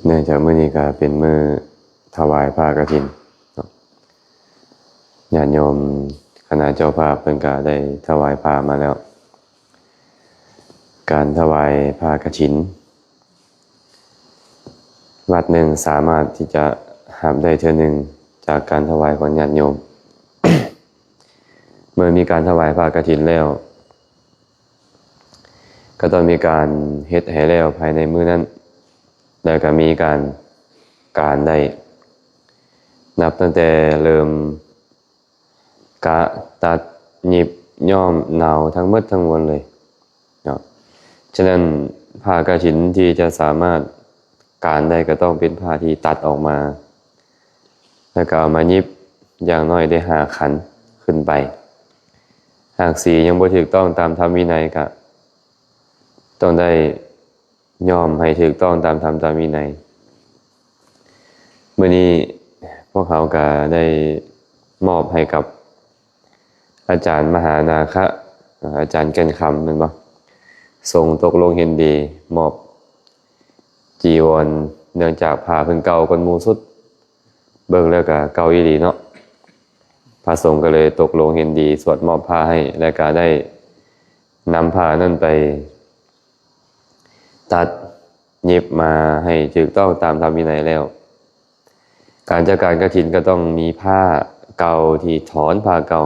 ເນື່ອງຈາກມື້ນີ້ກໍເປັນມື້ຖວາຍຜ້າກະຖິນເນາະ, ຍາດໂຍມຄະນະເຈົ້າພາບເພິ່ນກໍໄດ້ຖວາຍຜ້າມາແລ້ວ. ການຖວາຍຜ້າກະຖິນ ວັດໜຶ່ງສາມາດທີ່ຈະຮັບໄດ້ເທື່ອໜຶ່ງຈາກການຖວາຍຂອງຍາດໂຍມ. ເມື່ອມີການຖວາຍຜ້າກະຖິນແລ້ວ ກໍຕ້ອງມີການເຮັດໃຫ້ແລ້ວພາຍໃນມື້ນັ້ນ ແລ້ວກໍມີການການໄດ້ ນັບຕັ້ງແຕ່ເລີ່ມກະ ຕັດ ຫຍິບ ຍ້ອມ ເນົາ ທັງໝົດທັງມວນເລີຍເນາະ. ສະນັ້ນ ຜ້າກະຖິນທີ່ຈະສາມາດການໄດ້ ກໍຕ້ອງເປັນຜ້າທີ່ຕັດອອກມາ ແລ້ວກໍເອົາມາຫຍິບ ຢ່າງໜ້ອຍໄດ້ຫ້າຂັນຂຶ້ນໄປ. ຫາກສີຍັງບໍ່ຖືກຕ້ອງຕາມທຳວິໄນ ກໍຕ້ອງໄດ້ຍ້ອມໃຫ້ຖືກຕ້ອງຕາມທຳຕາມວິໄນ. ມື້ນີ້ພວກເຮົາກໍໄດ້ມອບໃຫ້ກັບອາຈານມະຫານາຄະ ອາຈານແກ່ນຄຳແມ່ນບໍ່? ຊົງຕົກລົງເຫັນດີມອບ ຈີວອນ ເນື່ອງຈາກຜ້າເພິ່ນເກົ່າກ່ອນໝູ່ສຸດ, ເບິ່ງແລ້ວກໍເກົ່າອີ່ຫຼີເນາະ. ພະສົງກໍເລີຍຕົກລົງເຫັນດີສວດມອບຜ້າໃຫ້ ແລະກໍໄດ້ນຳຜ້ານັ້ນໄປຕັດຫຍິບມາໃຫ້ຖືກຕ້ອງຕາມທຳວິໄນແລ້ວ. ການຈັດການກະຖິນກໍຕ້ອງມີຜ້າເກົ່າທີ່ຖອນຜ້າເກົ່າ,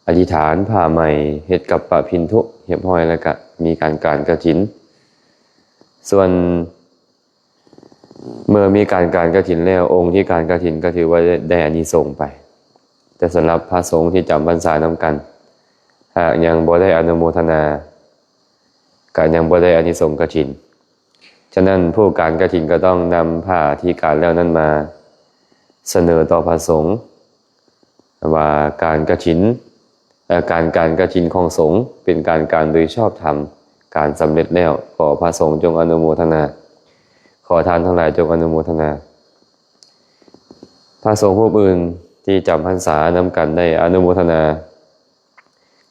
ອະທິຖານຜ້າໃໝ່, ເຮັດກັບປະພິນທຸຮຽບຮ້ອຍ ແລ້ວກະມີການການກະຖິນ. ສ່ວນເມື່ອມີການການກະຖິນແລ້ວ, ອົງທີ່ການກະຖິນກໍຖືວ່າໄດ້ອານິສົງໄປ. ແຕ່ສຳລັບພະສົງທີ່ຈຳພັນສານຳກັນ, ຫາກຍັງບໍ່ໄດ້ອະນຸໂມທະນາ, ກະຍັງບໍ່ໄດ້ອານິສົງກະຖິນ. ສະນັ້ນ ຜູ້ການກະຖິນກໍຕ້ອງນຳຜ້າທີ່ການແລ້ວນັ້ນມາສະເໜີຕໍ່ພະສົງ ວ່າການກະຖິນ ເອີ ການການກະຖິນຂອງສົງເປັນການການໂດຍຊອບທຳ, ການສຳເລັດແລ້ວ, ຂໍພະສົງຈົ່ງອະນຸໂມທະນາ, ຂໍທ່ານທັງຫຼາຍຈົ່ງອະນຸໂມທະນາ. ພະສົງຮູບອື່ນທີ່ຈຳພັນສານຳກັນໄດ້ອະນຸໂມທະນາ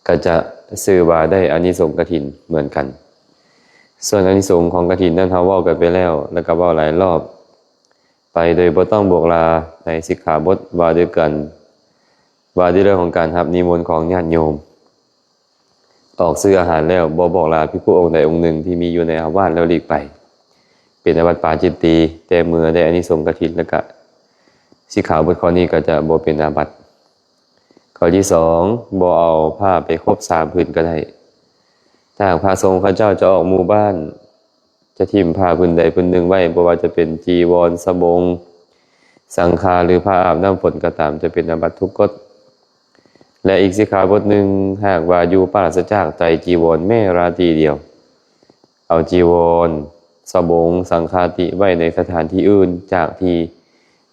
ກໍຈະຊື່ວ່າໄດ້ອານິສົງກະຖິນເໝືອນກັນ. ສ່ວນອານິສົງຂອງກະຖິນນັ້ນ ເຮົາເວົ້າກັນໄປແລ້ວ ແລ້ວກໍເວົ້າຫຼາຍລອບໄປ ໂດຍບໍ່ຕ້ອງບວກລາໃນສິກຂາບົດວ່າດ້ວຍກັນ ວ່າດ້ວຍເລື່ອງຂອງການຮັບນິມົນຂອງຍາດໂຍມ. ອອກຊື້ອາຫານແລ້ວບໍ່ບອກລາພິກຂຸອົງໃດອົງໜຶ່ງທີ່ມີຢູ່ໃນອາວາດແລ້ວຫຼີກໄປ ເປັນອາບັດປາຈິດຕີ, ແຕ່ເມື່ອໄດ້ອານິສົງກະຖິນແລ້ວກະ ສິກຂາບົດຂໍ້ນີ້ກໍຈະບໍ່ເປັນອາບັດ. ຂໍ້ທີສອງ ບໍ່ເອົາຜ້າໄປຄົບສາມຜືນກໍໄດ້. ຖ້າຫາກພະສົງເຂົາເຈົ້າຈະອອກໝູ່ບ້ານ ຈະຖິ້ມຜ້າຜືນໃດຜືນໜຶ່ງໄວ້, ບໍ່ວ່າຈະເປັນຈີວອນ, ສະບົງ, ສັງຄາ ຫຼື ຜ້າອາບນ້ຳຝົນກໍຕາມ, ຈະເປັນອາບັດທຸກກົດ. ແລະ ອີກສິກຂາບົດໜຶ່ງ, ຫາກວ່າຢູ່ປາສະຈາກໄຕຈີວອນແມ້ລາຕີດຽວ, ເອົາຈີວອນ, ສະບົງ, ສັງຄາຕິໄວ້ໃນສະຖານທີ່ອື່ນຈາກທີ່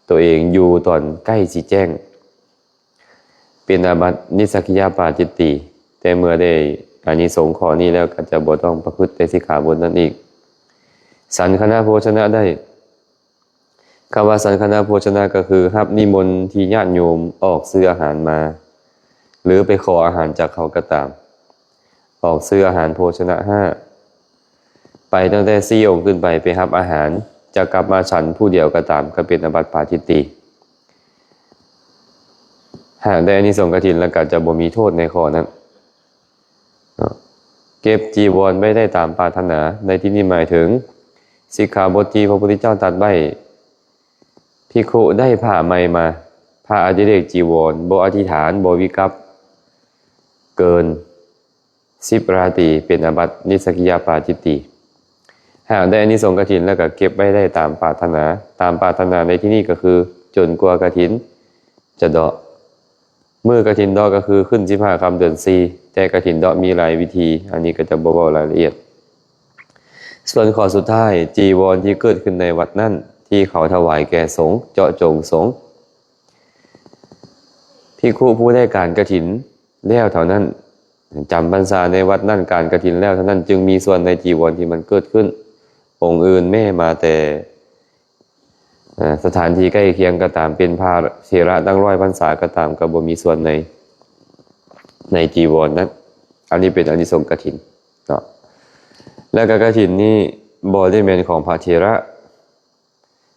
ຕົວເອງຢູ່ຕອນໃກ້ຊິແຈ້ງ, ເປັນອາບັດນິດສັກກິຍາປາຈິດຕີ, ແຕ່ເມື່ອໄດ້ອານິສົງຂໍ້ນີ້ແລ້ວ ກໍຈະບໍ່ຕ້ອງປະພຶດໃນສິກຂາບົດນັ້ນອີກ. ສັນຄະນະໂພຊະນະໄດ້. ຄຳວ່າສັນຄະນະໂພຊະນະ ກໍຄືຮັບນິມົນທີ່ຍາດໂຍມອອກຊື້ອາຫານມາ ຫຼື ໄປຂໍອາຫານຈາກເຂົາກໍຕາມ. ອອກຊື້ອາຫານໂພຊະນະຫ້າ ໄປຕັ້ງແຕ່ສີ່ອົງຂຶ້ນໄປ ໄປຮັບອາຫານ, ຈະກັບມາສັນຜູ້ດຽວກໍຕາມ ກໍເປັນອາບັດປາຈິດຕີ. ຫາກໄດ້ອານິສົງກະຖິນແລ້ວ ກໍຈະບໍ່ມີໂທດໃນຂໍ້ນັ້ນເນາະ. ເກັບຈີວອນໄວ້ໄດ້ຕາມປາດຖະໜາ ໃນທີ່ນີ້ໝາຍເຖິງສິກຂາບົດທີ່ພະພຸດທະເຈົ້າຕັດໄວ້, ພິກຂຸໄດ້ຜ້າໃໝ່ມາ, ຜ້າອະດິເລກຈີວອນ, ບໍ່ອະທິຖານ, ບໍ່ວິກັບເກີນສິບລາຕີ ເປັນອາບັດນິດສັກກິຍາປາຈິດຕີ. ຫາກໄດ້ອານິສົງກະຖິນແລ້ວກໍເກັບໄວ້ໄດ້ຕາມປາດຖະໜາ, ຕາມປາດຖະໜາໃນທີ່ນີ້ກໍຄື ຈົນກວ່າກະຖິນຈະເດາະ. ມື້ກະຖິນເດາະກໍຄືຂຶ້ນສິບຫ້າຄ່ຳເດືອນສີ່, ແຕ່ກະຖິນເດາະມີຫຼາຍວິທີ, ອັນນີ້ກໍຈະບໍ່ເວົ້າລາຍລະອຽດ. ສ່ວນຂໍ້ສຸດທ້າຍ, ຈີວອນທີ່ເກີດຂຶ້ນໃນວັດນັ້ນ ທີ່ເຂົາຖວາຍແກ່ສົງ, ເຈາະຈົງສົງ. ພິກຂຸຜູ້ໄດ້ການກະຖິນແລ້ວເທົ່ານັ້ນ, ຈຳພັນສາໃນວັດນັ້ນການກະຖິນແລ້ວເທົ່ານັ້ນ ຈຶ່ງມີສ່ວນໃນຈີວອນທີ່ມັນເກີດຂຶ້ນ. ອົງອື່ນແມ້ມາແຕ່ ເອີ ສະຖານທີ່ໃກ້ຄຽງກໍຕາມ, ເປັນພະເຖລະຕັ້ງຮ້ອຍພັນສາກໍຕາມ, ກໍບໍ່ມີສ່ວນໃນ ໃນຈີວອນນັ້ນ. ອັນນີ້ເປັນອານິສົງກະຖິນເນາະ. ແລ້ວກໍກະຖິນນີ້ບໍ່ໄດ້ແມ່ນຂອງພະເຖລະ,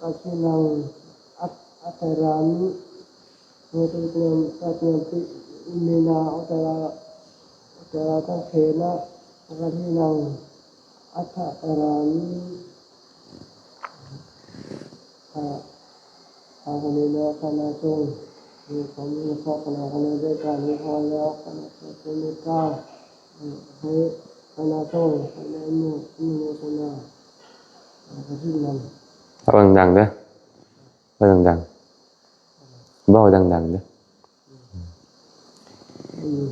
kaṭhinaṃ, at- atthārāmi, hotha saññampi. Iminā uttarasaṅkhena kaṭhinaṃ atthārāmi. ທາງຄົນນີ້ເນາະ ຄະນະສົງ ມີຄວາມເຫັນພ້ອມກັນ ຄະນະ ຄະນະດ້ວຍການເຮັດຮ້ອນແລ້ວ ຄະນະກໍຈະເມດຕາ ເອີ ໃຫ້ຄະນະສົງ ຄະນະອະນຸ ອະນຸໂມທະນາ ເອີ ກະຖິນນຳ. ເວົ້າດັງໆເດີ ເວົ້າດັງໆ ເວົ້າດັງໆເດີ. ອືມ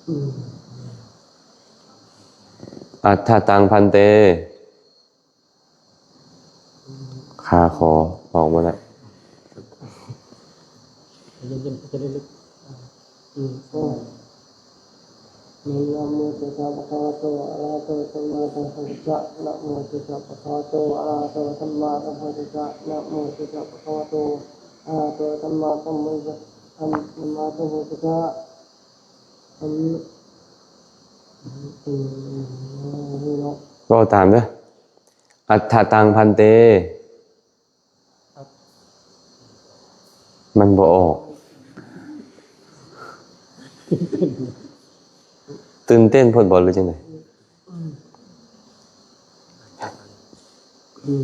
ອືມ Atthataṃ bhante. ຄາຄໍອອກໝົດລະ. ເອີ ນະໂມຕັດສະ ພະຄະວະໂຕ ອະລະຫະໂຕ ສຳມາສຳພຸດທັດສະ. ນະໂມຕັດສະ ພະຄະວະໂຕ ອະລະຫະໂຕ ສຳມາສຳພຸດທັດສະ. ນະໂມຕັດສະ ພະຄະວະໂຕ ອະລະຫະໂຕ ສຳມາສຳພຸດທັດສະ ສຳ ສຳມາສຳພຸດທັດສະ. ອັນນີ້ ເວົ້າຕາມເດີ. Atthataṃ bhante. ມັນບໍ່ອອກ. ຕື່ນເຕັ້ນໂພດບໍ່ ຫຼືຈັ່ງໃດ? ອືມ ອືມ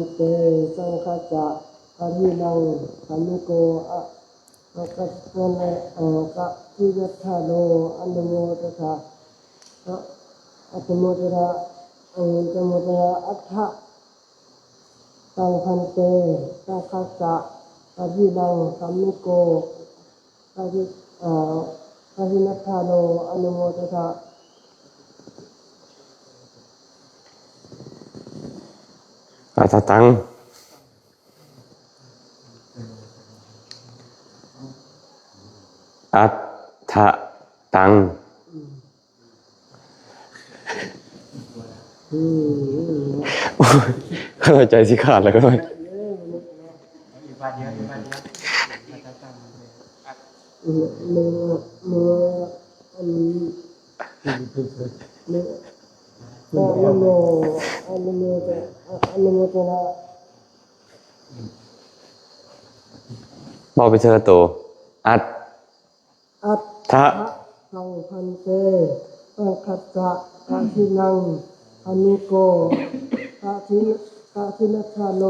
ເຕ ສັງຄັດສະ ກະຖິນັງ ທຳມິໂກ ອະ ອະກະ ອະກະທິນະທາໂຣ ອະນຸໂມທະ ອະ ອະນຸໂມທະ ອະນຸໂມທະ ອັດຖະ ຕັງ ພັນເຕ ສັງຄັດສະ ກະຖິນັງ ທຳມິໂກ ກະທິ ເອີ ກະທິນະທາໂຣ ອະນຸໂມທະ ອັດຖະຕັງ ອັດຖະຕັງ. ໂອ້ຍ ຂ້ານ້ອຍໃຈຊິຂາດແລ້ວຂ້ານ້ອຍ. ເວົ້າໄປເທື່ອໂຕ ອັດ ອັດຖະ ທັງ ພັນເຕ ສັງຄັດສະ ກະທິນັງ ທຳມິໂກ ກະທິ ກະທິນະທາໂຣ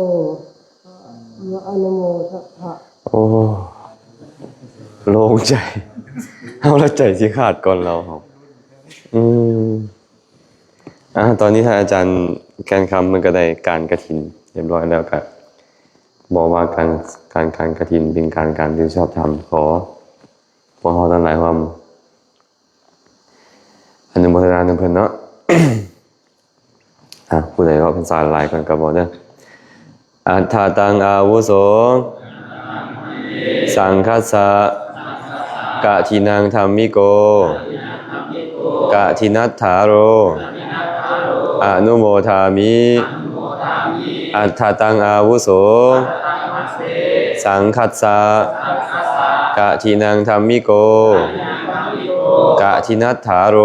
ອະນຸໂມທະ. ໂອ້ ໂລ່ງໃຈ ເຮົາລະໃຈຊິຂາດກ່ອນລາວເຮົາ. ອືມ ອ່າ ຕອນນີ້ທ່ານອາຈານແກ່ນຄຳເພິ່ນກໍໄດ້ການກະຖິນຮຽບຮ້ອຍແລ້ວ ກໍບອກວ່າການ ການ ການກະຖິນເປັນການ ການທີ່ຊອບທຳ. ຂໍພວກເຮົາທັງຫຼາຍຮ່ວມອະນຸໂມທະນານຳເພິ່ນເນາະ. ອ່າ ຜູ້ໃດເວົ້າພາສາຫຼາຍກ່ອນກໍບອກເດີ. ອັດຖະຕັງອາວຸໂສ ສັງຄັດສະ ກະທິນັງທຳມິໂກ ກະທິນະທາໂຣ ອະນຸໂມທາມິ ອັດຖະຕັງອາວຸໂສ ສັງຄັດສະ ກະທິນັງທຳມິໂກ ກະທິນະທາໂຣ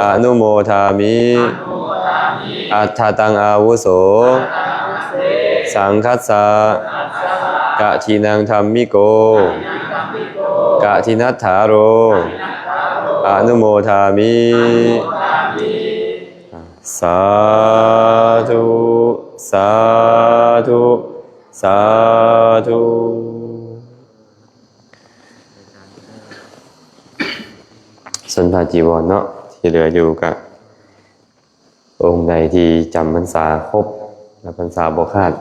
ອະນຸໂມທາມິ ອັດຖະຕັງອາວຸໂສ ສັງຄັດສະ ກະທິນັງທຳມິໂກ ກະທິນະທາໂຣ ອະນຸໂມທາມິ. ສາທຸ ສາທຸ ສາທຸ. ສ່ວນຜ້າຈີວອນເນາະ ທີ່ເຫຼືອຢູ່ກະ ອົງໃດທີ່ຈຳພັນສາຄົບ ແລະ ພັນສາບໍ່ຂາດ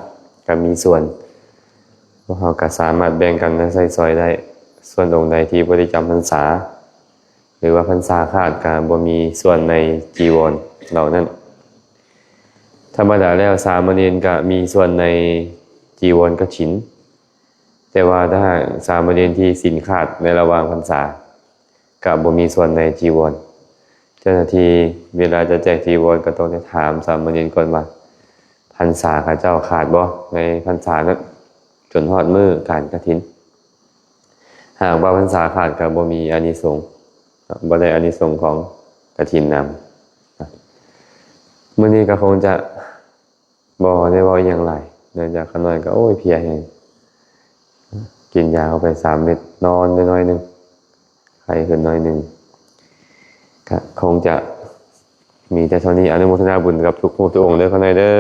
ກະມີສ່ວນ ພວກເຮົາກະສາມາດແບ່ງກັນໃຊ້ສອຍໄດ້. ສ່ວນອົງໃດທີ່ບໍ່ໄດ້ຈຳພັນສາ ຫຼືວ່າພັນສາຂາດ ກະບໍ່ມີສ່ວນໃນຈີວອນເຫຼົ່ານັ້ນ. ທຳມະດາແລ້ວ ສາມະເນນກະມີສ່ວນໃນຈີວອນກະຖິນ, ແຕ່ວ່າຖ້າຫາກສາມະເນນທີ່ສິນຂາດໃນລະຫວ່າງພັນສາ ກະບໍ່ມີສ່ວນໃນຈີວອນ. ເຈົ້າໜ້າທີ່ເວລາຈະແຈກຈີວອນ ກະຕ້ອງໄດ້ຖາມສາມະເນນກ່ອນວ່າ ພັນສາເຂົາເຈົ້າຂາດບໍ່ໃນພັນສານັ້ນ ຈົນຮອດມື້ການກະຖິນ. ຫາກວ່າພັນສາຂາດ ກະບໍ່ມີອານິສົງ, ບໍ່ໄດ້ອານິສົງຂອງກະຖິນນຳ. ມື້ນີ້ກະຄົງຈະບໍ່ໄດ້ເວົ້າອີ່ຫຍັງຫຼາຍ ເນື່ອງຈາກຂ້ານ້ອຍກະ ໂອ້ຍ ເພຍແຮງ, ກິນຢາເຂົ້າໄປສາມເມັດ ນອນໄດ້ໜ້ອຍໜຶ່ງ ໄຂ້ຂຶ້ນໜ້ອຍໜຶ່ງ. ກະຄົງຈະມີແຕ່ເທົ່ານີ້. ອະນຸໂມທະນາບຸນກັບທຸກຜູ້ທຸກອົງເດີ ຂ້ານ້ອຍເດີ.